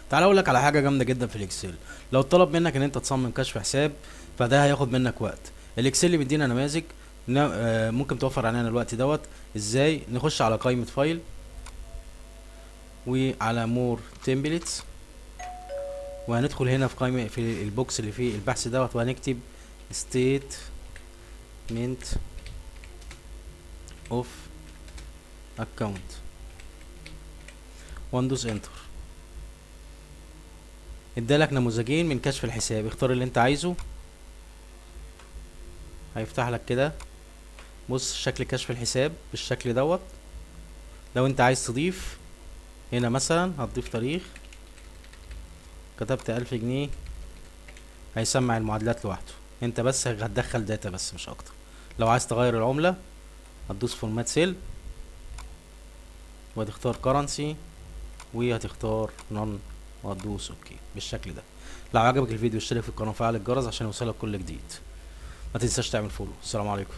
تعال اقول لك على حاجة جامدة جدا في ال Excel. لو طلب منك ان انت تصمم كشف حساب فده هياخد منك وقت. ال Excel بيدينا نماذج ممكن توفر علينا الوقت دوت. ازاي؟ نخش على قائمة file وعلى more templates، وهندخل هنا في قائمة في ال box اللي فيه البحث دوت، وهنكتب statement of account وندوس enter. ادالك نموذجين من كشف الحساب، اختار اللي انت عايزه. هيفتح لك كده، بص شكل كشف الحساب بالشكل دوت. لو انت عايز تضيف هنا مثلا هتضيف تاريخ، كتبت 1000 جنيه، هيسمع المعادلات لوحده، انت بس هتدخل data بس مش اكتر. لو عايز تغير العملة هتدوس format cell وهتختار currency وهتختار none وهتدوس okay بالشكل ده. لو عجبك الفيديو اشترك في القناة وفعل الجرس عشان يوصلك كل جديد. ما تنساش تعمل follow. السلام عليكم.